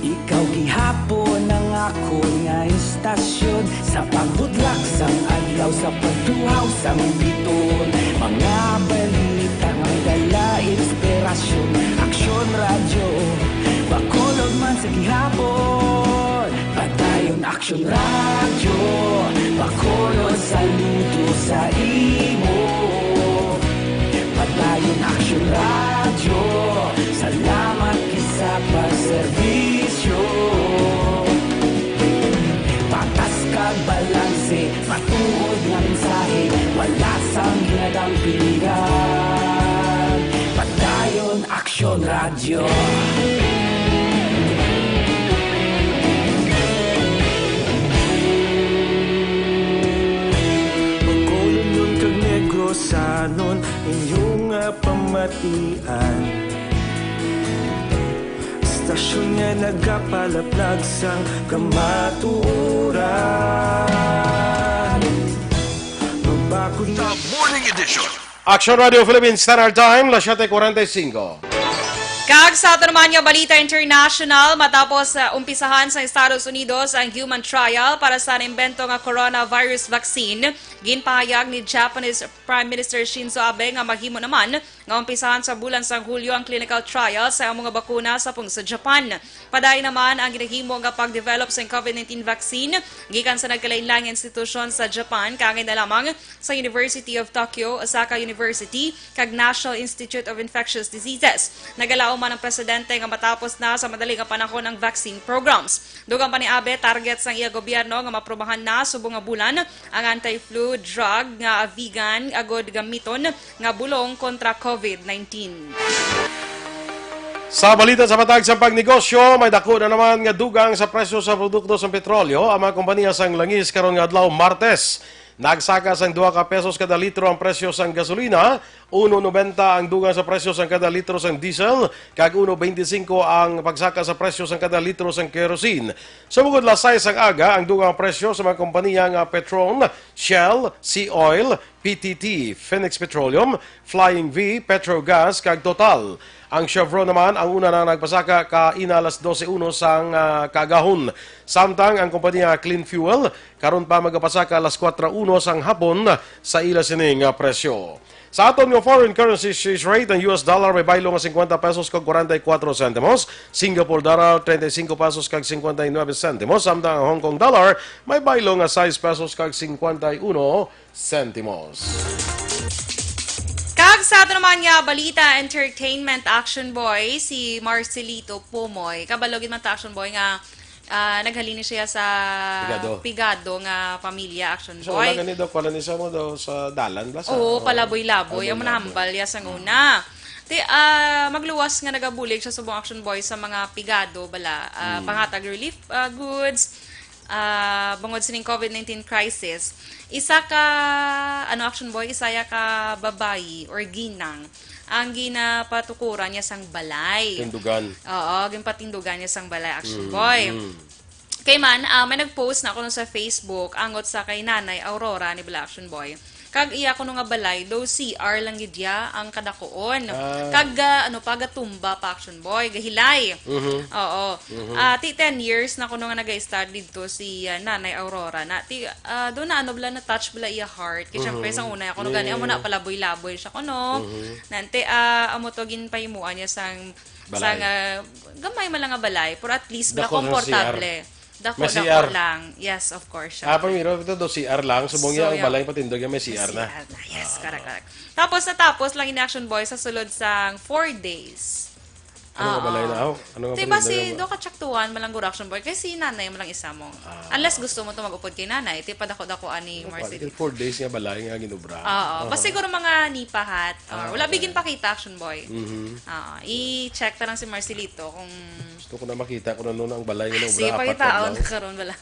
ikaw gihapon ang akon nga istasyon. Sa pagbudlak sang adlaw, sa pagtuhaw sang biton, mga balita nga may dala inspirasyon. Aksyon Radyo, Bacolod man sa gihapon. Padayon Aksyon Radyo, Bacolod, saludo sa imo. Padayon Aksyon Radyo, salamat gid sa pagserbisyo. Patas kag balanse, matuod nga mensahe, wala sang ginadampingan. Padayon Aksyon Radyo. Bacolodnon kag Negrosanon, inyo nga pamatian. Istasyon nga nagapalaplag sang kamatuoran. Mabakod na Morning Edition. Action Radio Philippines Standard Time, las siyete cuarenta y cinco. Kag sa ato naman nga balita international, matapos, ah, umpisahan sa Estados Unidos ang human trial para sa naimbento nga coronavirus vaccine, ginpahayag ni Japanese Prime Minister Shinzo Abe nga mahimo naman nga umpisahan sa bulan sang Hulyo ang clinical trial sa amo nga bakuna sa pung sa Japan. Padayon naman ang ginahimo nga pag-develop sa COVID nineteen vaccine gikan sa nagkalainlaing institusyon sa Japan, kaangay na lamang sa University of Tokyo, Osaka University, kag National Institute of Infectious Diseases. Nagalaom man ang presidente nga matapos na sa madali nga panahon ang vaccine programs. Dugang pa ni Abe, target sang iya gobyerno nga maprobahan na subong nga bulan ang anti-flu drug nga Avigan agud gamiton nga bulong kontra COVID nineteen. Sa balita sa matag sa pagnegosyo, may dako na naman nga dugang sa presyo sa produkto sa petrolyo ang mga kompanya sang langis karon nga adlaw, Martes. Nagsaka sang duha ka pesos kada litro ang presyo sang gasolina, uno noventa ang dugang sa presyo sang kada litro sang diesel, kag uno veinticinco ang pagsaka sa presyo sang kada litro sang kerosene. Subong gud las sais sang aga ang dugang presyo sa mga kompanya nga Petron, Shell, Sea Oil, P T T, Phoenix Petroleum, Flying V, Petrogas, kag Total. Ang Chevron naman ang una na nagpasaka kaina alas dose uno sang, ah, kaagahon. Samtang ang kompanya Clean Fuel karon pa magapasaka alas kuwatro uno sang hapon sa ila sini nga presyo. Sa aton nga foreign currency exchange rate, ang U S dollar may baylo nga cincuenta pesos kag cuarenta y cuatro centimos, Singapore dollar treinta y cinco pesos kag cincuenta y nueve centimos, samtang ang Hong Kong dollar may baylo nga sais pesos kag cincuenta y uno centimos. Kag sa ato naman nga balita, entertainment, Action Boy, si Marcelito Pumoy. Kabalo gid man ta, Action Boy, nga, ah, naghalin siya sa Pigado. Pigado nga pamilya, Action So, Boy. Wala gani daw, kuha ni siya mo daw sa dalan, bla, sa Oo, palaboy-laboy. Ang palaboy-laboy. Manahambal ya sang una. Ti, ah, magluwas nga nagabulig siya subong, Action Boy, sa mga pigado, bala, ah, Mm. panghatag relief, ah, goods, ah, bangod sining COVID nineteen crisis. Isa ka, ano, Action Boy, isa ya ka babayi or ginang ang ginapatukuran niya sang balay. Tindugan. Oo, ginpatindugan niya sang balay, Action Mm, Boy. mm. Kay man, ah, may nag-post na kuno sa Facebook, angot sa kay Nanay Aurora ni bala, Action Boy. Kag iya kuno nga balay, daw C R lang gid ya ang kadakuon. Ah. Kag, ah, ano pa, gatumba pa, Action Boy, gahilay. Mhm. Oo. Mhm. Ah, ti ten years na kuno nga nag-stay didto si, ah, Nanay Aurora. Na, ti, ah, doon na, ano, bala, na-touch bala iya heart. Kay syempre, Mhm. sa una, kuno gani, amo na, Eh. palaboy-laboy siya kuno. Mhm. Nante, ah, amo to, ginpahimuan niya sang, Balay. sang, ah, gamay man lang nga balay, pero at least, bala, Dako sa C R. komportable. Dako, May dako C R. lang. Yes, of course, Ah, syempre. Pamiro, ito do C R lang. Subong So, niya ang yeah. balay patindog niya may C R May na. C R na. Yes, Ah. correct, correct. Tapos natapos lang ini, Action Boy, sa sulod sang four days. Ano nga balay Ah. na, oh? Ano nga Di ba patindog si niya? Do ka tsaktuan, malang guro, Action Boy? Kay si nanay mo lang isa mo. Ah. Unless gusto mo to mag-upod kay nanay, ti padako-dako ani Ano pa, Marcelito. Four days nga balay nga ginubra. Oo. Ah. Basta siguro mga nipahat. Or Ah, wala okay. bigin pakita, Action Boy. Mhm. Ah, i-check ta lang si Marcelito kung Gusto ko na makita kung ano na ang balay nga Ah, sige, naubra, apat pakitaon adlaw. karon bala.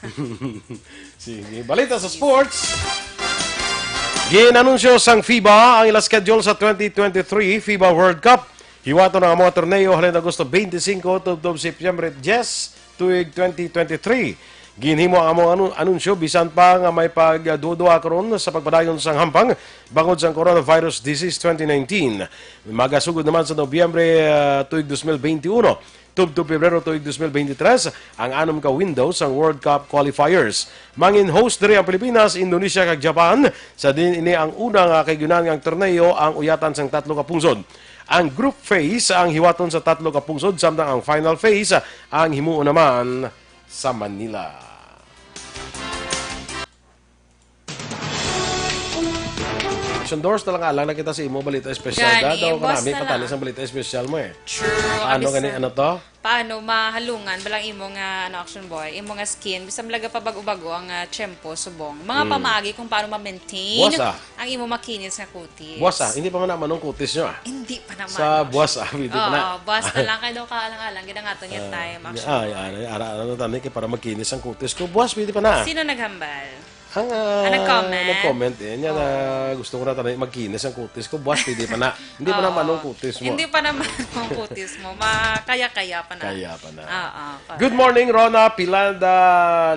Sige, balita sa sports. Ginanunsyo sang fiba ang ila schedule sa twenty twenty-three fiba World Cup. Hiwaton ang mga torneo halin Agosto twenty-five tubtob September diyes, tuig twenty twenty-three. Ginhimo ang among anu-, anunsyo bisan pa nga may pagduduha karon sa pagpadayon sang hampang bangod sang coronavirus disease twenty nineteen. Magasugod naman sa Nobyembre, ah, tuig dos mil beinti uno. Tubtob Pebrero tuig dos mil beinti tres ang anom ka window sang World Cup qualifiers. Mangin-host diri ang Pilipinas, Indonesia, kag Japan, sa diin ini ang una nga kaigyonan nga ang torneo ang uyatan sang tatlo ka pungsod. Ang group phase ang hiwaton sa tatlo ka pungsod, samtang ang final phase ang himuon naman sa Manila. Action Doors, talang alang na kita sa imo balita espesyal. Gani, Dadaw ka boss, nami, na patali lang. Sa balita espesyal mo eh. True, Paano abis gani, na. Ano to? Paano mahalungan balang imo nga, ano, Action Boy, imo nga skin, bisan laga pa bago-bago ang, ah, tiyempo, subong. Mga Mm. pamaagi kung paano ma-maintain Buwas, ah. ang imo makinis nga kutis. Buwas, ah. Hindi pa man naman ang kutis nyo, ah. Hindi pa naman. Sa buwas, ah. Hindi pa Oo, na. Buwas na lang. Kaya daw ka alang-alang, gid ang ato niya Ah, time, Action ay, Boy. Ay, ara, ara, ano, tani, kay para magkinis ang kutis ko. Buwas, pwede pa na. Sino naghambal? Ang, ah, Ang nag-comment? nag-comment, eh. Niya na Oo. gusto ko na tanay magkinis ang kutis ko. Buwas, pwede pa na. Hindi pa Oo. naman ang kutis mo. Hindi pa naman ang kutis mo. Makaya-kaya pa na. Kaya pa na. Oo, correct. Good morning, Rona Pilanda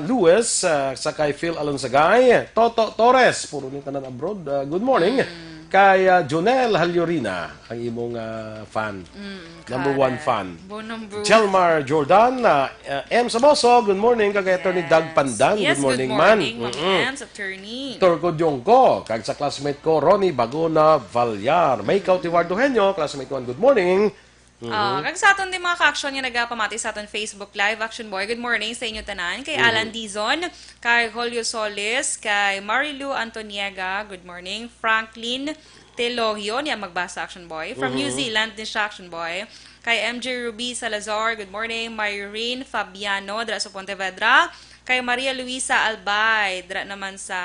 Lewis, ah, sa kay Phil Alonsagay. Toto Torres, puro ni tanan abroad. Ah, good morning. Mm. Kay, ah, Jonel Halyurina, ang imong, ah, fan. Mm, Number one correct. fan. Bonong Bruce. Jelmar Jordan, ah, Uh, M Samoso, good morning. Kag kay Attorney Yes. Doug Pandan, Yes, good morning, good morning, man. Ma'am Mm-mm. Ems, attorney. Turco Diongco, kag sa classmate ko, Ronnie Bagona Vallar. May Mm. Cautivardo Henyo, classmate ko, good morning. Ah, Mm-hmm. kag sa aton din mga ka-action nga nagapamati sa aton Facebook Live, Action Boy, good morning sa inyo tanan. Kay Mm-hmm. Alan Dizon, kay Julio Solis, kay Marilu Antoniega, good morning. Franklin Telogio, niya magbasa, Action Boy. From New Mm-hmm. Zealand din siya, Action Boy. Kay M J Ruby Salazar, good morning. Myrene Fabiano, dira sa Pontevedra. Kay Maria Luisa Albay, dira naman sa,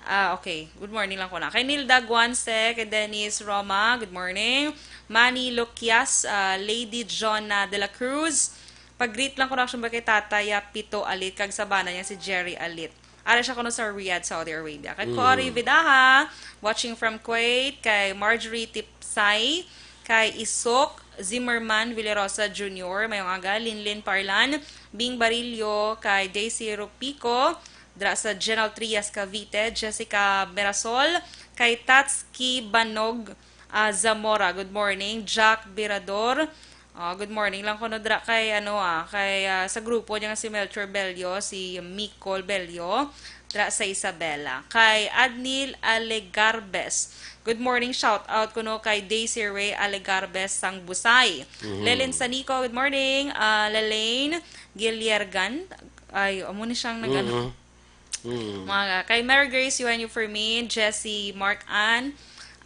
ah, okay. Good morning lang ko na. Kay Nilda Guanse, kay Dennis Roma, good morning. Manny Luquias, ah, Lady Jonna de la Cruz. Pag-greet lang ko na, actually, kay Tatay, ah, Pito Alit, kag sa bana niya si Jerry Alit. Ara siya kuno sa Riyadh, Saudi Arabia. Kay Mm. Cory Vidaha, watching from Kuwait. Kay Marjorie Tipsay. Kay Isok Zimmerman Villarosa Junior, mayong aga. Linlin Parlan, Bing Barillo. Kay Daisy Rupico, dra sa General Trias, Cavite. Jessica Merasol. Kay Tatski Banog, ah, Zamora, good morning. Jack Birador, ah, good morning lang kuno dra kay, ano, ah, kay, ah, sa grupo niya nga si Melchor Bello, si Micol Bello, dra sa Isabela. Kay Adnil Alegarbes, good morning, shout out kuno kay Daisy Ray Alegarbes sang Busay. Mhm. Lelen Sanico, good morning. Ah, Lelaine Giliergan, ay, amo ni siyang nag-, ano, Mhm. Mm. Mga, kay Mary Grace Eugenio Fermin, Jessie Mark Ann,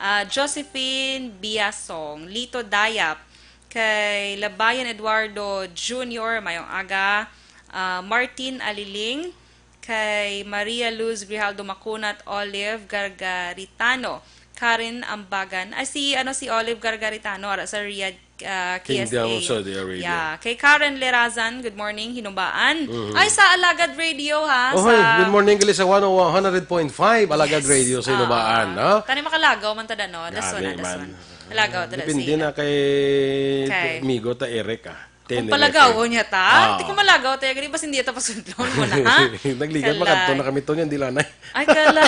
ah, Josephine Biasong, Lito Dayap, kay Labayan Eduardo Junior, mayong aga, ah, Martin Aliling, kay Maria Luz Grijaldo Macunat, Olive Gargaritano, Karen Ambagan. Ay, si, ano, si Olive Gargaritano, ara sa Riyadh, ah, Kingdom K S A. Of Saudi Arabia. Yeah. Kay Karen Lerazan, good morning, Hinubaan. Mhm. Ay, sa Alagad Radio, ha, Oh, sa hi. Good morning, gali sa one oh one, hundred point five Alagad Yes. Radio sa Hinubaan, Ah, ha? Tani makalagaw man ta, no? This one, Gani ah, this man. One. Malagaw ta, Depende sige. Na kay Kay Migo ta Eric, ah. Kung Tenerife. Palagaw niya ta, Ah. Di ko malagaw ta, gani bas hindi ta pasudlon mo na, ha? Nagligat, Kala. Makadto na kami to niyan, di lanay. Ay, kala.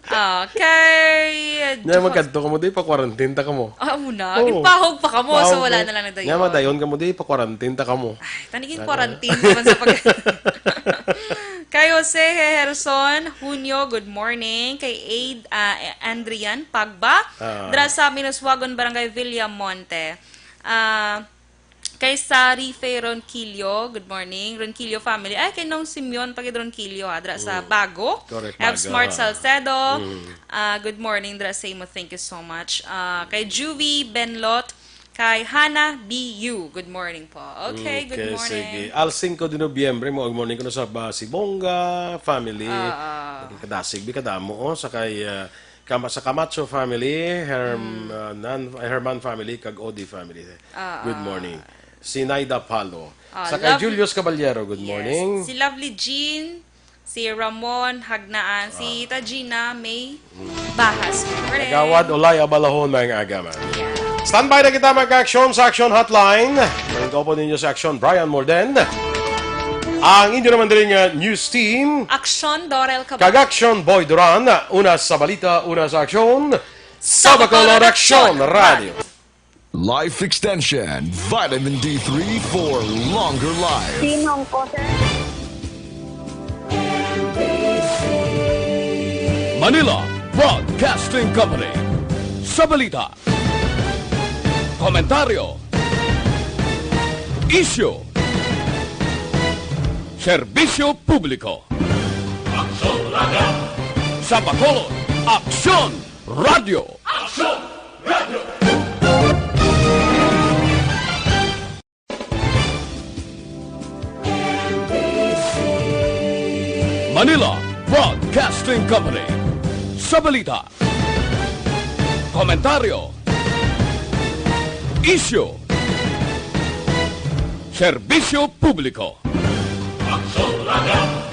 Okay. Nya, magkadto ka mo, di pa quarantine ta ka mo. Ah, amo na. Oo. Ginpahog pa ka mo, so Pahog wala mo. Na lang nagdayon. Nya, madayon ka mo, di pa quarantine ta ka mo. Ay, tanigin Ano? Quarantine naman sa pag- Kay Jose Herson Junio, good morning. Kay Aid, ah, Andrian Pagba, Ah. Dra sa Minuswagon, Barangay Villamonte. Ah, Kay Sari Faye Ronquillo, good morning. Ronquillo family. Ay, kay Nong Simeon pa gid Ronquillo, ha, dra sa Mm. Bago. Correct, Ev Bago, Smart ha. Salcedo. Mm. Ah, good morning, dra sa imo. Thank you so much. Ah, kay Juvie Benlot, kay Hannah B U. Good morning po. Okay, good Okay, morning. Sige. Al cinco de Nobyembre mo, good morning ko na sa ba, si Bongga family. Ah, ah. Kadasig, bi kadamo, oh, sa kay, ah, Kama-, sa Camacho family, Herm-, Mm. uh, Nan-, Herman family, kag Odi family. Ah, Good ah. Morning. Si Naida Palo. Ah, Sa kay love Julius Caballero, good Yes. Morning. Si Lovely Jean, si Ramon Hagnaan, si Ah. Tajina May Mm. Bahas. Good morning. Kagawad Olay Abalahon, mga agaman. Yeah. Standby na kita, mag-action sa Action Hotline. Ang kaupo ninyo sa Action, Brian Morden. Ang inyo naman diri nga news team. Action, Dorel Cabal. Kag Action, Boy Duran. Una sa balita, una sa aksyon. Sa Bacolod Action Radio. Life Extension, Vitamin D three for longer life. Sinong ko, sir? Manila Broadcasting Company. Sa balita, komentaryo, isyu, serbisyo publiko. Aksyon Radio. Sa Bacolod, Aksyon Radio. Aksyon Radio. Manila Broadcasting Company. Sa balita, komentaryo, isyu, serbisyo publiko. Aksyon Radio.